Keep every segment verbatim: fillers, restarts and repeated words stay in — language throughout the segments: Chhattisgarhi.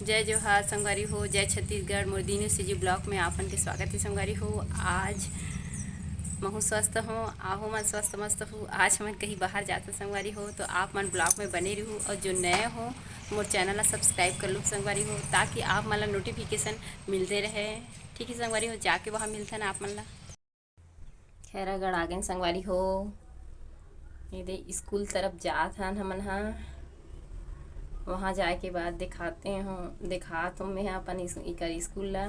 जय जोहार संगवारी हो, जय छत्तीसगढ़। मोर दीनू सीजी ब्लॉग में आप मन के स्वागत हे संगवारी हो। आज महू स्वस्थ हों, आहू मन स्वस्थ मस्त हो। आज हमन कहीं बाहर जाथन संगवारी हो, तो आप मन ब्लॉग में बने रहू और जो नए हो मोर चैनल ला सब्सक्राइब कर लू संगवारी हो, ताकि आप मन ला नोटिफिकेशन मिलते रहे। ठीक है संगवारी हो, जाके वहाँ मिलथन आप मन ला। खैरागढ़ आ गेन संगवारी हो। ये दे स्कूल तरफ जात हन हमन हा। वहाँ जाए के बाद दिखाते हो, दिखात हो मैं अपन इस, इकर स्कूल ला।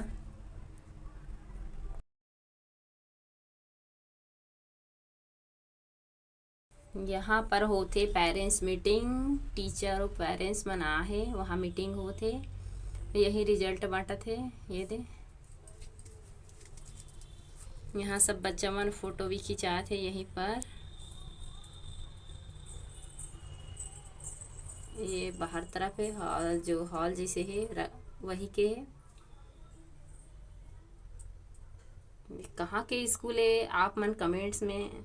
यहाँ पर होथे पेरेंट्स मीटिंग, टीचर और पेरेंट्स मन आ हे, वहाँ मीटिंग होथे। यही रिजल्ट बांटत हे। ये दे, यहाँ सब बच्चा मन फोटो भी खिंचात हे यहीं पर। ये बाहर तरफ है हॉल, जो हॉल जैसे है र-, वही के है। कहाँ के स्कूल है आप मन कमेंट्स में,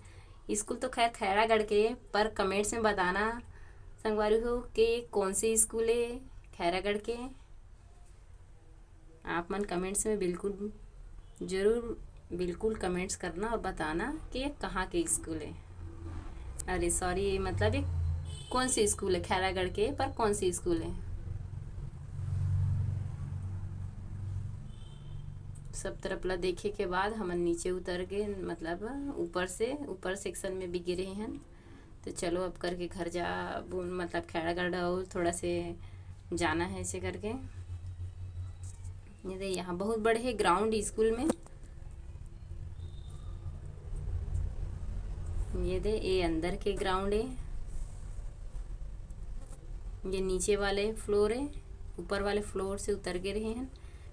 स्कूल तो खैर खैरागढ़ के, पर कमेंट्स में बताना संगवारी हो कि कौन से स्कूल है खैरागढ़ के। आप मन कमेंट्स में बिल्कुल, जरूर बिल्कुल कमेंट्स करना और बताना कि ये कहाँ के स्कूल है। अरे सॉरी, मतलब ये कौन सी स्कूल है खैरागढ़ के, पर कौन सी स्कूल है। सब तरफ ला देखे के बाद हमन नीचे उतर के, मतलब ऊपर से, ऊपर सेक्शन में भी गिरे हन। तो चलो अब करके घर जा, मतलब खैरागढ़ और थोड़ा से जाना है ऐसे करके। ये दे, यहाँ बहुत बड़े है ग्राउंड स्कूल में। ये दे, ये अंदर के ग्राउंड है, ये नीचे वाले फ्लोर है, ऊपर वाले फ्लोर से उतर के रहे हैं,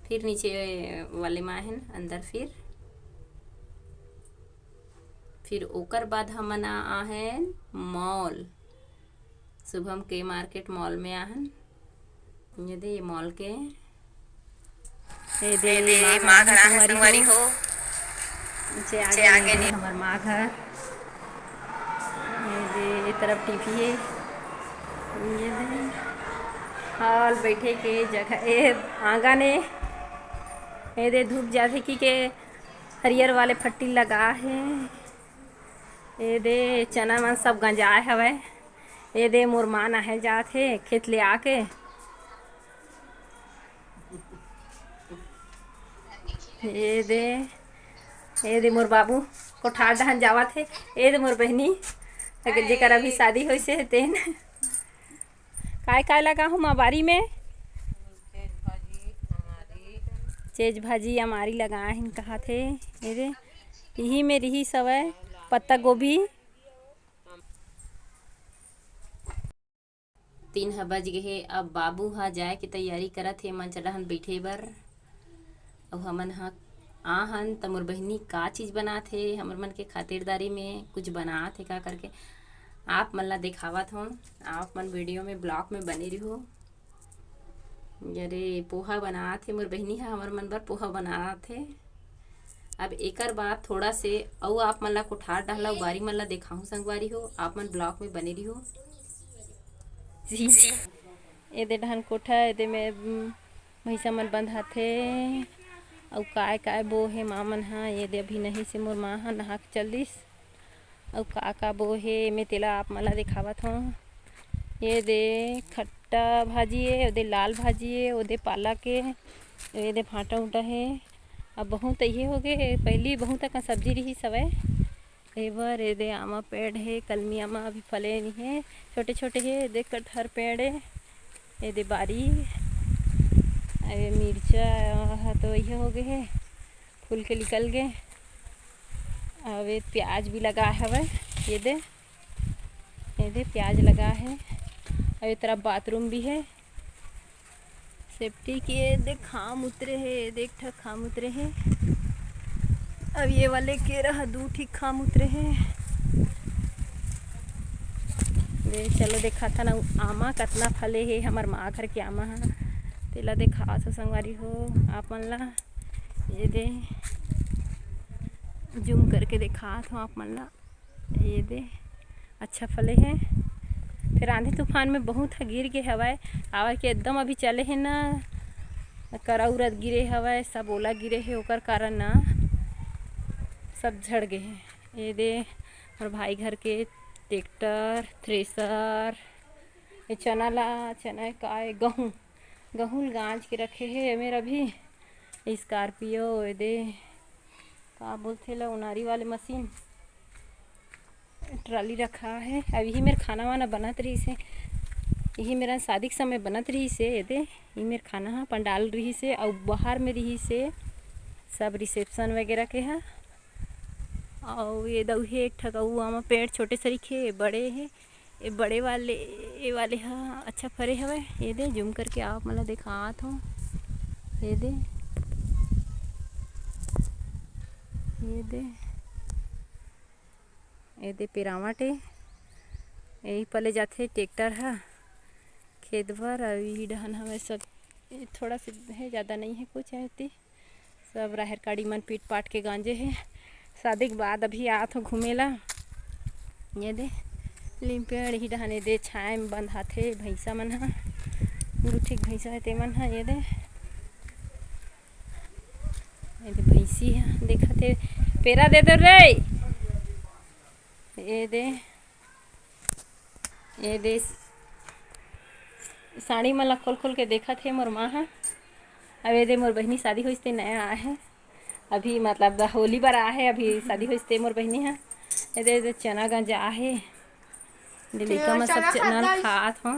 फिर नीचे वाले में आए हैं अंदर। फिर फिर ओकर बाद हमन आ, आ हैं मॉल, शुभम के मार्केट मॉल में आ हन। ये दे, ये मॉल के, ये दे, ये दे, माँ घर आ हन संगवारी हो। नीचे आ नीचे गए आ गए हमर माँ घर। ये दे, ये तरफ टीवी है। ये दे, हॉल बैठे के जगह, ये आंगन है। ये दे, धूप जाथे कि के हरियर वाले फट्टी लगा हे। ए दे, चना मन सब गंजाए हवय। ए दे, मोर माँ नहाए जात हे खेत ले आके। ए दे, ए दे, मोर बाबू कोठार डहन जावत हे। ए दे, मोर बहिनी, जेकर अभी शादी होइस हे, तेन। काय काय लगा हूँ माँ बारी में? चेज भाजी, अमारी लगाए हन, कहा थे। ए दे, इही में रिहिस हवय पत्ता गोभी। तीन ह बज गे हे, अब बाबू ह जाए के तैयारी करत हे मंच डहन बइठे बर। अउ हमन ह आ हन, त मोर बहिनी का चीज बनात हे, हमर मन के खातिरदारी में कुछ बनात हे का करके आप मन ला देखावत हों। आप मन वीडियो में, ब्लॉग में बने रहो। अरे, पोहा बनात हे मोर बहिनी ह, हमर मन बर पोहा बनात हे। अब एकर बाद थोड़ा से अउ आप मन ला कोठार डहला अउ बारी मन ला देखाहूँ संगवारी हो, आप मन ब्लॉग में बने रहो। जी। ए दे डहन कोठा, ए दे में, उम, भैंसा मन बंधाथे। अउ काय काय बो हे माँ मन ह, ए दे अभी नहीं से मोर माँ ह नहा के चल दिस। अउ का का बो हे एमे, तेला आप मन ला देखावत हों। ए दे खट्टा भाजी ए, ओ दे लाल भाजी ए, ओ दे पालक ए, ए दे भांटा उंटा हे। अब बहुत इहे हो गे हे, पहिली बहुत अकन सब्जी रिहिस हवय। एबर ए दे आमा पेड़ हे, कलमी आमा अभी फले नइ हे, छोटे छोटे हे। ए दे कटहर पेड़ ए, ए दे बारी, अरे मिर्चा ह तो इहे हो गे हे, फूल के निकल गे। अब ए प्याज भी लगा हवय, ए दे, ए दे प्याज लगा हे। अब ए तरफ बाथरूम भी हे। सेफ्टी के देख, खाम उतरे हे, देख ठक खाम उतरे हे। अब ये वाले केरा ह दू ठीक खाम उतरे हे। दे, चलो देखाथन अउ आमा कतना फले हे, हमर माँ घर के आमा ह, तेला देखात हों संगवारी हो आप मन ला। ये दे, जूम करके देखात हों आप मन ला। ये दे, अच्छा फले हे। फेर आंधी तूफान में बहुत ह गिर गे हवय, काबर के एकदम अभी चले हे ना, करा उरत गिरे हवय, सब ओला गिरे हे, ओकर कारण ना सब झड़ गे हे। ये दे मोर भाई घर के ट्रैक्टर, थ्रेसर, ये चना ला, चना का, ये गहूँ, गहूँ ल गांज के रखे हे एमेर अभी। स्कॉर्पियो, ये दे का बोलथे ला, उनारी वाले मशीन, ट्राली रखा है। अब यही मेर खाना वाना बनत रहिस हे, यही मेरा शादी के समय बनत रहिस हे। ये दे, ये मेर खाना हा पंडाल रहिस हे, अउ बाहर में रहिस हे सब रिसेप्शन वगैरह के हा। अउ ये दऊ हे एक ठक अउ आमा पेड़ छोटे सरीखे बड़े हे, ये बड़े वाले, ये वाले हा अच्छा फरे हवय। ये दे, जूम करके आप मन ला देखात हो। ये दे, ये दे, ये दे पेरावट ए, यही पले जाथे ट्रैक्टर हा खेत भर। अउ यही डहन हवय सब, ये थोड़ा से है, ज़्यादा नहीं है कुछ है इतनी। सब राहेर काड़ी मन पीट पाट के गांजे हे। शादी के बाद अभी आत हो घूमे ला। ये दे, लीम पेड़ ही डहाने दे छाया में बंधाथे भैंसा मन हा। दू ठीक भैंसा है ते मन हा। ये दे, ये दे भैंसी हा, देखत हे, पेरा दे दो रे। ये दे, ये दे, साड़ी मन ला खोल खोल के देखत हे मोर माँ हा। अब ये दे मोर बहिनी शादी होइस ते नया आए हे, अभी मतलब होली बर आए हे, अभी शादी होइस ते मोर बहिनी हा। ये दे, ये दे चना गंजा आहे, ये दे लइका मन सब चना ल खात हो।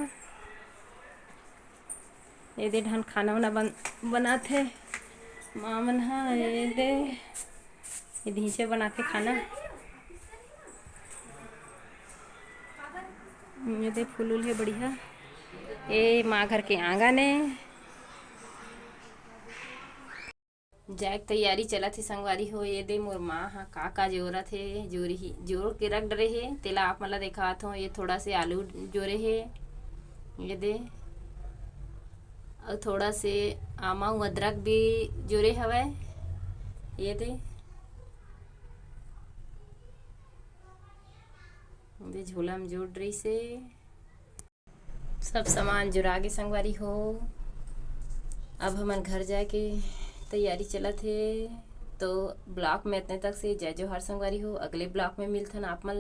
ये दे ढन खाना वाना बन, बनात हे माँ मन हा। ये दे, ये धींचे बनात हे खाना। ये दे फूल उल हे बढ़िया। ये माँ घर के आंगन ए। जाए के तैयारी चलत हे संगवारी हो। ये दे मोर माँ हा का का जोरत हे, जोरी ही, जोर के रख डरे हे, तेला आप मन ला देखात हो। ये थोड़ा से आलू जोरे हे, ये दे, अउ थोड़ा से आमा अउ अदरक भी जोरे हवय। ये दे, ये दे झोला में जोड़ रही से। सब सामान जुरा गे संगवारी हो। अब हमन घर जाए के तैयारी चलत हे। तो ब्लॉग में इतने तक से जय जोहार संगवारी हो। अगले ब्लॉग में मिलथन आप मन।